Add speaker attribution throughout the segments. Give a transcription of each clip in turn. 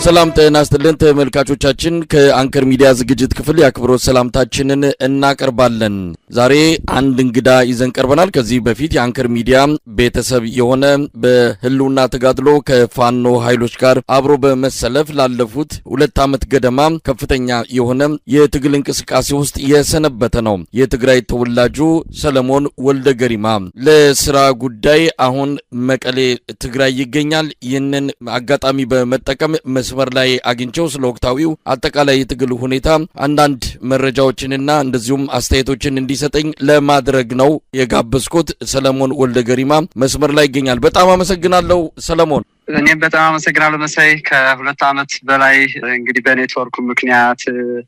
Speaker 1: ሰላም ጤና ይስጥልን ተመልካቾቻችን፣ ከአንከር ሚዲያ ዝግጅት ክፍል የአክብሮት ሰላምታችንን እናቀርባለን። ዛሬ አንድ እንግዳ ይዘን ቀርበናል። ከዚህ በፊት የአንከር ሚዲያ ቤተሰብ የሆነ፣ በህልውና ተጋድሎ ከፋኖ ኃይሎች ጋር አብሮ በመሰለፍ ላለፉት 2 ዓመት ገደማ ከፍተኛ የሆነ የትግል እንቅስቃሴ ውስጥ የሰነበተ ነው። የትግራይ ተወላጁ ሰለሞን ወልደ ገሪማ ለስራ ጉዳይ አሁን መቀሌ ትግራይ ይገኛል። ይህንን አጋጣሚ በመጠቀም መስመር ላይ አግኝቸው ስለ ወቅታዊው አጠቃላይ የትግል ሁኔታ አንዳንድ መረጃዎችንና እንደዚሁም አስተያየቶችን እንዲሰጠኝ ለማድረግ ነው የጋበዝኩት። ሰለሞን ወልደ ገሪማ መስመር ላይ ይገኛል። በጣም አመሰግናለሁ ሰለሞን።
Speaker 2: እኔም በጣም አመሰግናለሁ መሳይ። ከ2 ዓመት በላይ እንግዲህ በኔትወርኩ ምክንያት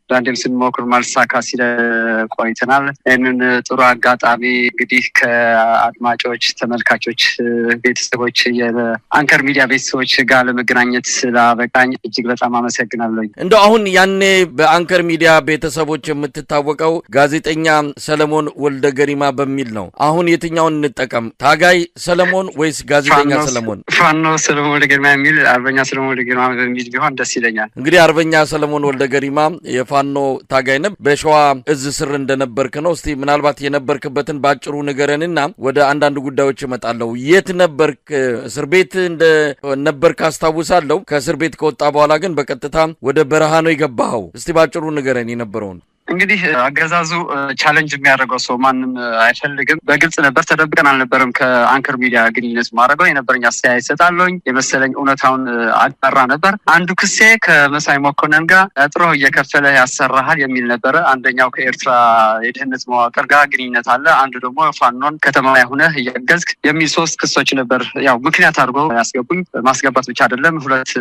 Speaker 2: በአንዴም ስንሞክር ማልሳካ ሲል ቆይተናል። ይህንን ጥሩ አጋጣሚ እንግዲህ ከአድማጮች፣ ተመልካቾች፣ ቤተሰቦች፣ የአንከር ሚዲያ ቤተሰቦች ጋር ለመገናኘት ስላበቃኝ እጅግ በጣም አመሰግናለሁ።
Speaker 1: እንደው አሁን ያኔ በአንከር ሚዲያ ቤተሰቦች የምትታወቀው ጋዜጠኛ ሰለሞን ወልደ ገሪማ በሚል ነው። አሁን የትኛውን እንጠቀም? ታጋይ ሰለሞን ወይስ ጋዜጠኛ ሰለሞን?
Speaker 2: ፋኖ ሰለሞን ወልደ ገሪማ የሚል፣ አርበኛ ሰለሞን ወልደ ገሪማ በሚል ቢሆን ደስ ይለኛል።
Speaker 1: እንግዲህ አርበኛ ሰለሞን ወልደ ገሪማ የፋኖ ታጋይ ነህ። በሸዋ እዝ ስር እንደነበርክ ነው። እስቲ ምናልባት የነበርክበትን በአጭሩ ንገረንና ወደ አንዳንድ ጉዳዮች እመጣለሁ። የት ነበርክ? እስር ቤት እንደነበርክ አስታውሳለሁ። ከእስር ቤት ከወጣ በኋላ ግን በቀጥታ ወደ በረሃ ነው የገባኸው። እስቲ በአጭሩ ንገረን የነበረውን።
Speaker 2: እንግዲህ አገዛዙ challenge የሚያደርገው ሰው ማንም አይፈልግም። በግልጽ ነበር፣ ተደብቀን አልነበረም። ከአንከር ሚዲያ ግንኙነት ማድረገው የነበረኝ አስተያየት እሰጣለሁኝ፣ የመሰለኝ እውነታውን አጋራ ነበር። አንዱ ክሴ ከመሳይ መኮንን ጋር ጥሮ እየከፈለ ያሰራሃል የሚል ነበረ። አንደኛው ከኤርትራ የደህንነት መዋቅር ጋር ግንኙነት አለ፣ አንዱ ደግሞ ፋኖን ከተማ ላይ ሆነህ እያገዝክ የሚል ሶስት ክሶች ነበር። ያው ምክንያት አድርጎ ያስገቡኝ። ማስገባት ብቻ አይደለም፣ ሁለት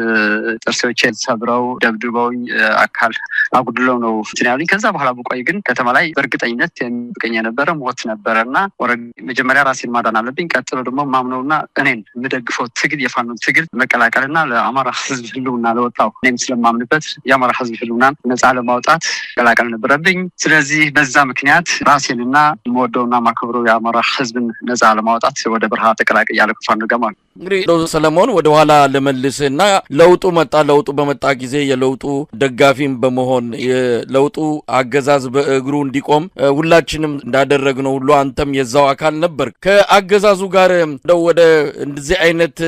Speaker 2: ጥርሴዎቼን ሰብረው ደብድበውኝ አካል አጉድለው ነው እንትን ያሉኝ። ከዛ በኋላ ብቆይ ግን ከተማ ላይ በእርግጠኝነት የሚጠብቀኝ የነበረ ሞት ነበረ እና መጀመሪያ ራሴን ማዳን አለብኝ። ቀጥሎ ደግሞ ማምነውና እኔን የምደግፈው ትግል የፋኖን ትግል መቀላቀልና ለአማራ ሕዝብ ህልውና ለወጣው እኔም ስለማምንበት የአማራ ሕዝብ ህልውናን ነፃ ለማውጣት መቀላቀል ነበረብኝ። ስለዚህ በዛ ምክንያት ራሴንና የምወደውና ማከብረው የአማራ ሕዝብን ነፃ ለማውጣት ወደ በረሃ ተቀላቅያለሁ ከፋኖ ጋር ማለት ነው።
Speaker 1: እንግዲህ ሰለሞን፣ ወደ ኋላ ልመልስና ለውጡ መጣ። ለውጡ በመጣ ጊዜ የለውጡ ደጋፊም በመሆን የለውጡ አገዛዝ በእግሩ እንዲቆም ሁላችንም እንዳደረግነው ሁሉ አንተም የዛው አካል ነበር። ከአገዛዙ ጋር እንደው ወደ እንደዚህ አይነት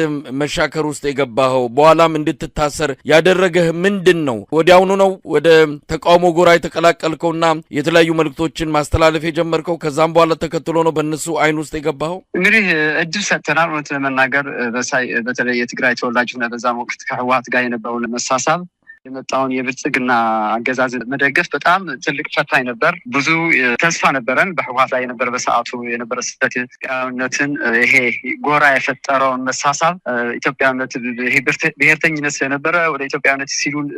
Speaker 1: መሻከር ውስጥ የገባኸው፣ በኋላም እንድትታሰር ያደረገህ ምንድን ነው? ወዲያውኑ ነው ወደ ተቃውሞ ጎራ የተቀላቀልከውና የተለያዩ መልእክቶችን ማስተላለፍ የጀመርከው? ከዛም በኋላ ተከትሎ ነው በእነሱ አይን ውስጥ የገባኸው?
Speaker 2: እንግዲህ እድል ሰጥተናል። እውነት ለመናገር በተለይ የትግራይ ተወላጅ ሆነ በዛም ወቅት ከህወሓት ጋር የነበረውን መሳሳብ፣ የመጣውን የብልጽግና አገዛዝ መደገፍ በጣም ትልቅ ፈታኝ ነበር። ብዙ ተስፋ ነበረን በህወሓት ላይ የነበረ፣ በሰዓቱ የነበረ ስህተት ኢትዮጵያዊነትን ይሄ ጎራ የፈጠረውን መሳሳብ፣ ኢትዮጵያዊነት ይሄ ብሔርተኝነት ስለነበረ ወደ ኢትዮጵያዊነት ሲሉን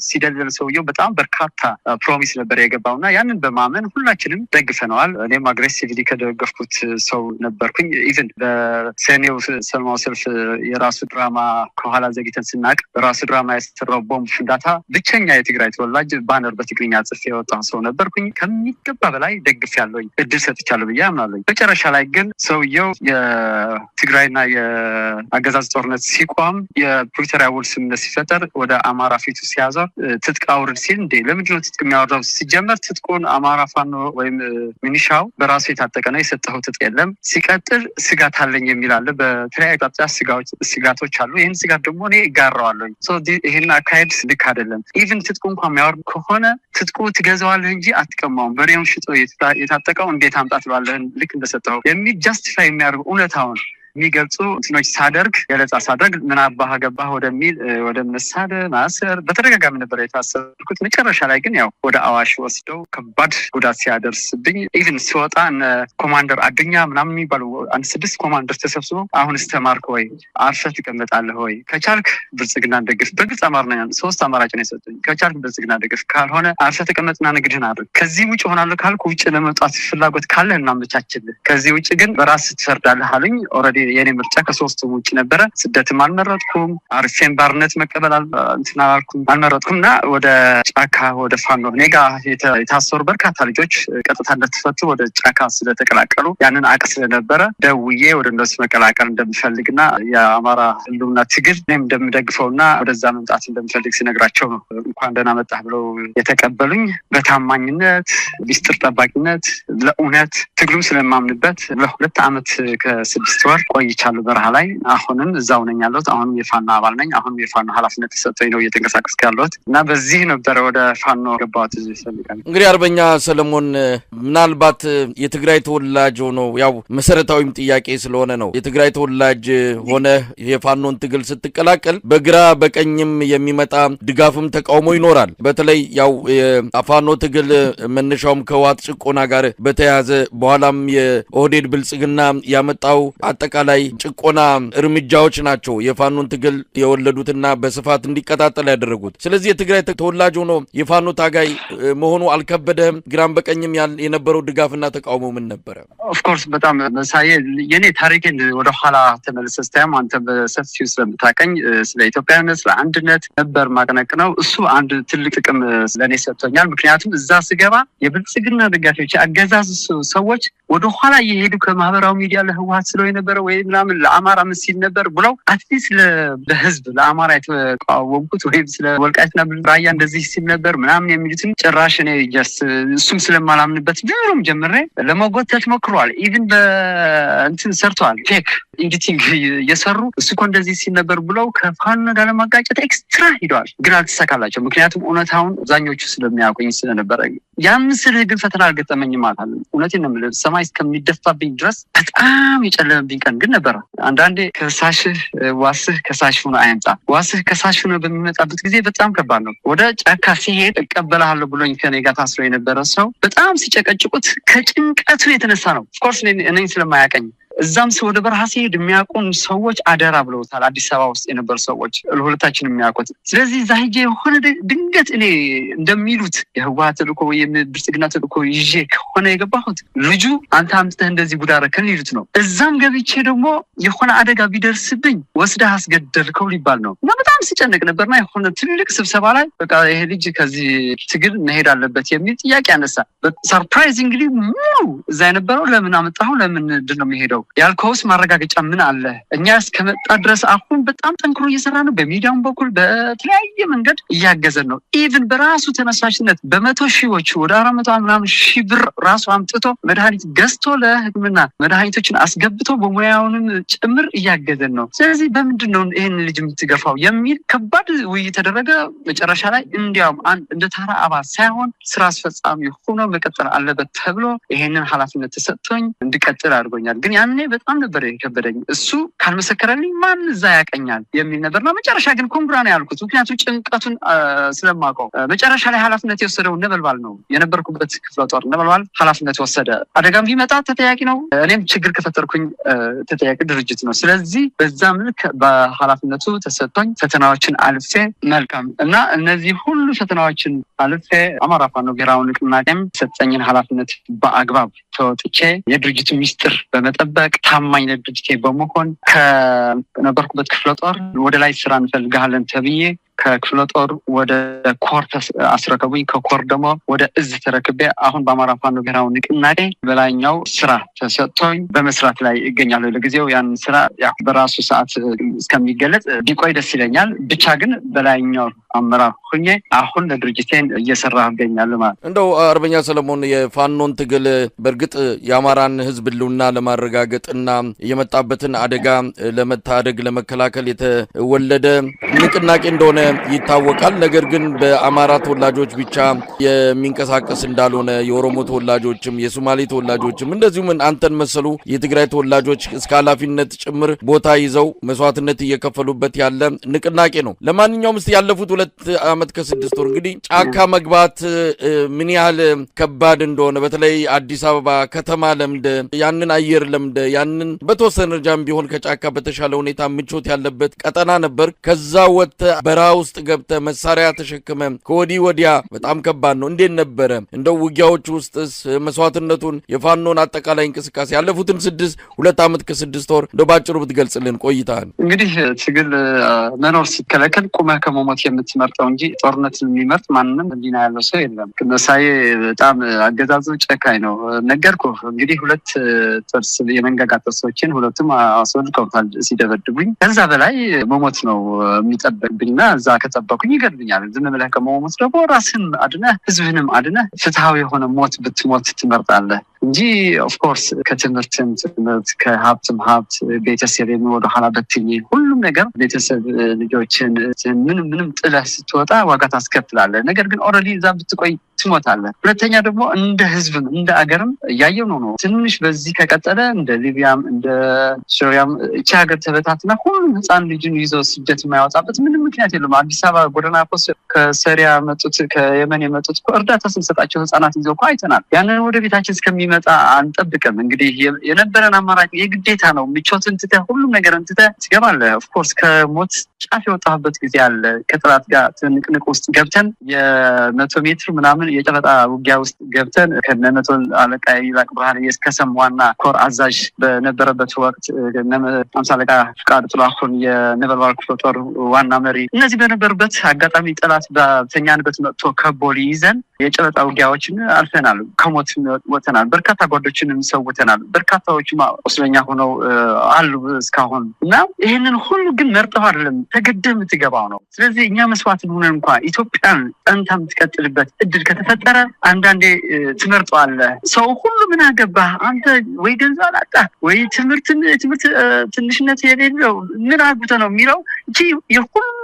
Speaker 2: ሲደልል ሰውየው በጣም በርካታ promise ነበር የገባው እና ያንን በማመን ሁላችንም ደግፈነዋል። እኔም aggressively ከደገፍኩት ሰው ነበርኩኝ። Even በሰኔው ሰላማዊ ሰልፍ የራሱ ድራማ ከኋላ ዘግይተን ስናቅ በራሱ ድራማ የሰራው ቦምብ ፍንዳታ ብቸኛ የትግራይ ተወላጅ banner በትግርኛ ጽፌ የወጣ ሰው ነበርኩኝ። ከሚገባ በላይ ደግፌያለሁኝ፣ እድል ሰጥቻለሁ ብዬ አምናለሁኝ። መጨረሻ ላይ ግን ሰውየው የትግራይና የአገዛዝ ጦርነት ሲቆም፣ የፕሪቶሪያ ውል ስምምነት ሲፈጠር ወደ አማራ ፊቱ ሲያዞር፣ ትጥቅ አውርድ ሲል እንዴ ለምንድነው ትጥቅ የሚያወርደው? ሲጀመር ትጥቁን አማራ ፋኖ ወይም ሚኒሻው በራሱ የታጠቀ ነው፣ የሰጠኸው ትጥቅ የለም። ሲቀጥል ስጋት አለኝ የሚል አለ። በተለያዩ አቅጣጫ ስጋቶች አሉ። ይህን ስጋት ደግሞ እኔ እጋራዋለሁኝ። ይህን አካሄድ ልክ አይደለም። Even ትጥቁ እንኳን የሚያወርድ ከሆነ ትጥቁ ትገዛዋለህ እንጂ አትቀማውም። በሬውን ሽጦ የታጠቀው እንዴት አምጣ ትለዋለህ ልክ እንደሰጠኸው የሚል justify የሚያደርጉ፣ እውነታውን የሚገልጹ እንትኖች ሳደርግ፣ ገለጻ ሳደርግ ምን አባህ ገባህ ወደሚል ወደ መሳደብ፣ ማሰር፣ በተደጋጋሚ ነበር የታሰርኩት። መጨረሻ ላይ ግን ያው ወደ አዋሽ ወስደው ከባድ ጉዳት ሲያደርስብኝ፣ even ስወጣ እነ ኮማንደር አዱኛ ምናምን የሚባሉ አንድ ስድስት ኮማንደር ተሰብስበው አሁንስ ተማርክ ወይ፣ አርፈህ ትቀመጣለህ ወይ፣ ከቻልክ ብልጽግናን ደግፍ። በግልጽ አማርኛ ሶስት አማራጭ ነው የሰጡኝ። ከቻልክ ብልጽግና ደግፍ፣ ካልሆነ አርፈህ ተቀመጥና ንግድህን አድርግ። ከዚህ ውጭ ሆናለሁ ካልክ፣ ውጭ ለመውጣት ፍላጎት ካለህ እናመቻችልህ፣ ከዚህ ውጭ ግን በራስህ ትፈርዳለህ አሉኝ። Already የኔ ምርጫ ከሶስቱም ውጭ ነበረ። ስደትም አልመረጥኩም፣ አርፌም ባርነት መቀበል እንትን አላልኩም፣ አልመረጥኩም እና ወደ ጫካ ወደ ፋኖ እኔ ጋ የታሰሩ በርካታ ልጆች ቀጥታ እንደተፈቱ ወደ ጫካ ስለተቀላቀሉ ያንን አቅ ስለነበረ ደውዬ ወደ እነሱ መቀላቀል እንደምፈልግና የአማራ ህልውና ትግል እኔም እንደምደግፈውና ወደዛ መምጣት እንደምፈልግ ሲነግራቸው ነው እንኳን ደህና መጣህ ብለው የተቀበሉኝ። በታማኝነት፣ ሚስጥር ጠባቂነት፣ ለእውነት ትግሉም ስለማምንበት ለ2 ዓመት ከ6 ወር ቆይቻለሁ በረሃ ላይ። አሁንም እዛው ነኝ ያለሁት። አሁንም የፋኖ አባል ነኝ። አሁንም የፋኖ ኃላፊነት ተሰጥቶኝ ነው እየተንቀሳቀስኩ ያለሁት እና በዚህ ነበረ ወደ ፋኖ ገባሁት። ይፈልጋል።
Speaker 1: እንግዲህ አርበኛ ሰለሞን፣ ምናልባት የትግራይ ተወላጅ ሆኖ፣ ያው መሰረታዊም ጥያቄ ስለሆነ ነው፣ የትግራይ ተወላጅ ሆነ የፋኖን ትግል ስትቀላቀል በግራ በቀኝም የሚመጣ ድጋፍም ተቃውሞ ይኖራል። በተለይ ያው የፋኖ ትግል መነሻውም ከህወሓት ጭቆና ጋር በተያያዘ በኋላም የኦህዴድ ብልጽግና ያመጣው አጠቃላይ ጭቆና እርምጃዎች ናቸው የፋኖን ትግል የወለዱትና በስፋት እንዲቀጣጠል ያደረጉት። ስለዚህ የትግራይ ተወላጅ ሆኖ የፋኖ ታጋይ መሆኑ አልከበደህም? ግራም በቀኝም የነበረው ድጋፍና ተቃውሞ ምን ነበረ?
Speaker 2: Of course፣ በጣም መሳዬ፣ የኔ ታሪኬን ወደኋላ ተመልሰህ ስታየም አንተ በሰፊው ስለምታቀኝ ስለ ኢትዮጵያዊነት፣ ስለ አንድነት ነበር ማቀነቅነው። እሱ አንድ ትልቅ ጥቅም ለእኔ ሰጥቶኛል። ምክንያቱም እዛ ስገባ የብልጽግና ደጋፊዎች፣ የአገዛዝ ሰዎች ወደኋላ እየሄዱ ከማህበራዊ ሚዲያ ለህወሀት ስለው የነበረ ወይ ምናምን ለአማራ ምን ሲል ነበር ብለው at least ለህዝብ ለአማራ የተቃወምኩት ወይም ስለ ወልቃይትና ራያ እንደዚህ ሲል ነበር ምናምን የሚሉትን ጭራሽ እኔ just እሱም ስለማላምንበት ድሮም ጀምሬ ለመጎተት ሞክረዋል። Even በእንትን ሰርተዋል። Fake editing እየሰሩ እሱ እኮ እንደዚህ ሲል ነበር ብለው ከፋኖ ጋር ለማጋጨት extra ሂደዋል። ግን አልተሳካላቸው። ምክንያቱም እውነታውን አብዛኞቹ ስለሚያውቁኝ ስለነበረ። ያን ስልህ ግን ፈተና አልገጠመኝም ማለት አለ። እውነቴን ነው የምልህ፣ ሰማይ እስከሚደፋብኝ ድረስ በጣም የጨለመብኝ ቀን ግን ነበረ። አንዳንዴ ከሳሽህ ዋስህ ከሳሽ ሆኖ አይምጣ። ዋስህ ከሳሽ ሆኖ በሚመጣበት ጊዜ በጣም ከባድ ነው። ወደ ጫካ ሲሄድ እቀበልሃለሁ ብሎኝ ከኔ ጋር ታስሮ የነበረ ሰው በጣም ሲጨቀጭቁት ከጭንቀቱ የተነሳ ነው። Of course እኔን ስለማያቀኝ እዛም ሰው ወደ በረሃ ሲሄድ የሚያውቁን ሰዎች አደራ ብለውታል። አዲስ አበባ ውስጥ የነበሩ ሰዎች ለሁለታችን የሚያውቁት። ስለዚህ እዛ ሄጄ የሆነ ድንገት እኔ እንደሚሉት የህወሓት ተልእኮ ወይም ብልጽግና ተልእኮ ይዤ ከሆነ የገባሁት ልጁ አንተ አምጥተህ እንደዚህ ጉድ አደረከን ሊሉት ነው። እዛም ገብቼ ደግሞ የሆነ አደጋ ቢደርስብኝ ወስደህ አስገደልከው ሊባል ነው እና በጣም ሲጨነቅ ነበርና የሆነ ትልቅ ስብሰባ ላይ በቃ ይሄ ልጅ ከዚህ ትግል መሄድ አለበት የሚል ጥያቄ አነሳ። Surprisingly ሙሉ እዛ የነበረው ለምን አመጣኸው? ለምንድን ነው የሚሄደው? ያልከውስ ማረጋገጫ ምን አለ? እኛ እስከመጣ ድረስ አሁን በጣም ጠንክሮ እየሰራ ነው። በሚዲያውም በኩል በተለያየ መንገድ እያገዘን ነው። Even በራሱ ተነሳሽነት በመቶ ሺዎች ወደ 400 ምናምን ሺህ ብር ራሱ አምጥቶ መድኃኒት ገዝቶ ለሕክምና መድኃኒቶችን አስገብቶ በሙያውንም ጭምር እያገዘን ነው። ስለዚህ በምንድን ነው ይህን ልጅ የምትገፋው የሚል ከባድ ውይይት ተደረገ። መጨረሻ ላይ እንዲያውም እንደ ተራ አባል ሳይሆን ስራ አስፈጻሚ ሆኖ መቀጠል አለበት ተብሎ ይሄንን ኃላፊነት ተሰጥቶኝ እንድቀጥል አድርጎኛል። ግን ያኔ በጣም ነበር የከበደኝ። እሱ ካልመሰከረልኝ ማን እዛ ያቀኛል የሚል ነበርና መጨረሻ ግን congra ነው ያልኩት። ምክንያቱም ጭንቀቱን ስለማውቀው መጨረሻ ላይ ኃላፊነት የወሰደው ነበልባል ነው። የነበርኩበት ክፍለ ጦር ነበልባል ኃላፊነት ወሰደ። አደጋም ቢመጣ ተጠያቂ ነው። እኔም ችግር ከፈጠርኩኝ ተጠያቂ ድርጅት ነው። ስለዚህ በዛ ምልክ በኃላፊነቱ ተሰጥቶኝ ፈተናዎችን አልፌ መልካም እና እነዚህ ሁሉ ፈተናዎችን አልፌ አማራ ፋኖ ብሔራዊ ንቅናቄም ሰጠኝን ኃላፊነት በአግባብ ተወጥቼ የድርጅቱ ሚስጥር በመጠበቅ ታማኝ ለድርጅቴ በመሆን ከነበርኩበት ክፍለ ጦር ወደ ላይ ስራ እንፈልግሃለን ተብዬ ከክፍለ ጦር ወደ ኮር አስረከቡኝ። ከኮር ደግሞ ወደ እዝ ተረክቤ አሁን በአማራ ፋኖ ብሔራዊ ንቅናቄ በላይኛው ስራ ተሰጥቶኝ በመስራት ላይ እገኛለሁ። ለጊዜው ያን ስራ በራሱ ሰዓት እስከሚገለጽ ቢቆይ ደስ ይለኛል። ብቻ ግን በላይኛው አመራር ሁኜ አሁን ለድርጅቴን እየሰራ እገኛለሁ ማለት ነው።
Speaker 1: እንደው አርበኛ ሰለሞን፣ የፋኖን ትግል በእርግጥ የአማራን ሕዝብ ህልውና ለማረጋገጥና የመጣበትን አደጋ ለመታደግ፣ ለመከላከል የተወለደ ንቅናቄ እንደሆነ ይታወቃል። ነገር ግን በአማራ ተወላጆች ብቻ የሚንቀሳቀስ እንዳልሆነ የኦሮሞ ተወላጆችም፣ የሶማሌ ተወላጆችም፣ እንደዚሁም አንተን መሰሉ የትግራይ ተወላጆች እስከ ኃላፊነት ጭምር ቦታ ይዘው መስዋዕትነት እየከፈሉበት ያለ ንቅናቄ ነው። ለማንኛውም እስቲ ያለፉት 2 ዓመት ከ6 ወር እንግዲህ ጫካ መግባት ምን ያህል ከባድ እንደሆነ፣ በተለይ አዲስ አበባ ከተማ ለምደ፣ ያንን አየር ለምደ፣ ያንን በተወሰነ ደረጃም ቢሆን ከጫካ በተሻለ ሁኔታ ምቾት ያለበት ቀጠና ነበር። ከዛ ወጥተህ በረሃ ውስጥ ገብተ መሳሪያ ተሸክመ ከወዲህ ወዲያ በጣም ከባድ ነው። እንዴት ነበረ እንደው ውጊያዎች ውስጥስ መስዋዕትነቱን የፋኖን አጠቃላይ እንቅስቃሴ ያለፉትን 2 ዓመት ከ6 ወር እንደው ባጭሩ ብትገልጽልን ቆይታህን።
Speaker 2: እንግዲህ ትግል መኖር ሲከለከል ቁመህ ከመሞት የምትመርጠው እንጂ ጦርነትን የሚመርጥ ማንንም ህሊና ያለው ሰው የለም። መሳዬ በጣም አገዛዙ ጨካኝ ነው። ነገርኩህ እንግዲህ 2 ጥርስ የመንጋጋ ጥርሶችን ሁለቱም አስወልቀውታል ሲደበድቡኝ። ከዛ በላይ መሞት ነው የሚጠበቅብኝና እዛ ከጠበቁኝ ይገድሉኛል። ዝም ብለህ ከመሞት ደግሞ ራስህን አድነህ ህዝብህንም አድነህ ፍትሃዊ የሆነ ሞት ብትሞት ትመርጣለህ እንጂ of course ከትምህርትም ትምህርት ከሀብትም ሀብት ቤተሰብ ወደ ኋላ በትኜ ሁሉም ነገር ቤተሰብ ልጆችን ምንም ምንም ጥለህ ስትወጣ ዋጋ ታስከፍላለህ። ነገር ግን already እዛ ብትቆይ ትሞታለህ። ሁለተኛ ደግሞ እንደ ህዝብም እንደ አገርም እያየው ነው ትንሽ በዚህ ከቀጠለ እንደ ሊቢያም እንደ ሶሪያም እቺ ሀገር ተበታትና ሁሉም ህፃን ልጅን ይዞ ስደት የማያወጣበት ምንም ምክንያት የለም። አዲስ አበባ ጎዳና እኮ ከሶሪያ መጡት ከየመን የመጡት እርዳታ ስንሰጣቸው ህፃናት ይዘው እኮ አይተናል። ያንን ወደ ቤታችን እስከሚመጣ አንጠብቅም። እንግዲህ የነበረን አማራጭ የግዴታ ነው። ምቾትን ትተህ ሁሉም ነገር ትተህ ትገባለህ። of course ከሞት ጫፍ የወጣህበት ጊዜ አለ። ከጠላት ጋር ትንቅንቅ ውስጥ ገብተን የ100 ሜትር ምናምን የጨበጣ ውጊያ ውስጥ ገብተን ከነመቶ አለቃ ይላቅ ብርሃን የከሰም ዋና ኮር አዛዥ በነበረበት ወቅት አምሳ አለቃ ፍቃዱ ጥላሁን የነበልባል ክፍለ ጦር ዋና መሪ እነዚህ በነበሩበት አጋጣሚ ጠላት በተኛንበት መጥቶ ከቦ ሊይዘን የጨበጣ ውጊያዎችን አልፈናል። ከሞት ወጥተናል። በርካታ ጓዶችንም ሰውተናል። በርካታዎችም ቁስለኛ ሆነው አሉ እስካሁን እና ይሄንን ሁሉ ግን መርጠው አይደለም ተገደህ የምትገባው ነው። ስለዚህ እኛ መስዋዕት ሆነን እንኳን ኢትዮጵያን ጸንታ የምትቀጥልበት እድል ከተፈጠረ አንዳንዴ ትመርጠዋለህ። ሰው ሁሉ ምን አገባህ አንተ ወይ ገንዘብ አላጣህ ወይ ትምህርት ትንሽነት የሌለው ምን አግብተህ ነው የሚለው እቺ የሁሉም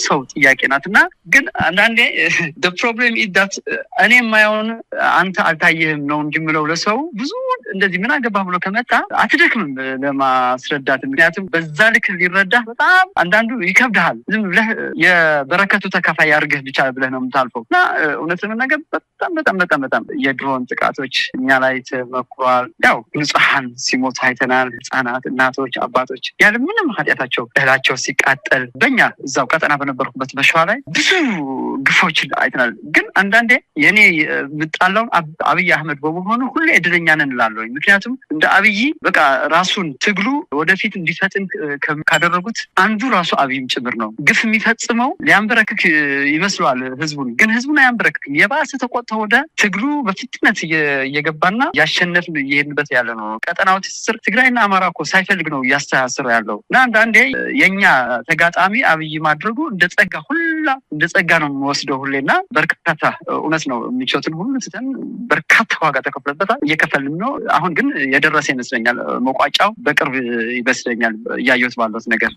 Speaker 2: ሰው ጥያቄ ናትና ግን አንዳንዴ the problem is that እኔ የማየውን አንተ አልታየህም ነው እንጂ የምለው ለሰው ብዙ እንደዚህ ምን አገባህ ብሎ ከመጣ አትደክምም ለማስረዳት። ምክንያቱም በዛ ልክ ሊረዳህ በጣም አንዳንዱ ይከብድሃል። ዝም ብለህ የበረከቱ ተካፋይ አድርገህ ብቻ ብለህ ነው የምታልፈው። እና እውነት ለመናገር በጣም በጣም በጣም በጣም የድሮን ጥቃቶች እኛ ላይ ተመክሯል። ያው ንጹሃን ሲሞቱ አይተናል። ህፃናት፣ እናቶች፣ አባቶች ያለ ምንም ኃጢአታቸው እህላቸው ሲቃጠል በእኛ እዛው ቀጠና በነበርኩበት በሸዋ ላይ ብዙ ግፎች አይተናል። ግን አንዳንዴ የኔ የምጣላው አብይ አህመድ በመሆኑ ሁሌ እድለኛ ነን እላለሁ። ምክንያቱም እንደ አብይ በቃ ራሱን ትግሉ ወደፊት እንዲፈጥን ካደረጉት አንዱ ራሱ አብይም ጭምር ነው። ግፍ የሚፈጽመው ሊያንበረክክ ይመስለዋል ህዝቡን፣ ግን ህዝቡን አያንበረክክም። የባሰ ተቆጥቶ ወደ ትግሉ በፍጥነት እየገባና ያሸነፍን እየሄድንበት ያለ ነው። ቀጠናው ትስስር ትግራይና አማራ እኮ ሳይፈልግ ነው እያስተሳሰረው ያለው እና አንዳንዴ የኛ ተጋጣሚ አብይ ማድረጉ እንደ ጸጋ ሁላ እንደ ጸጋ ነው የምወስደው ሁሌና በርካታ እውነት ነው ምቾትን ሁሉ ትተን በርካታ ዋጋ ተከፍሎበታል፣ እየከፈልን ነው። አሁን ግን የደረሰ ይመስለኛል። መቋጫው በቅርብ ይመስለኛል እያየሁት ባለው ነገር።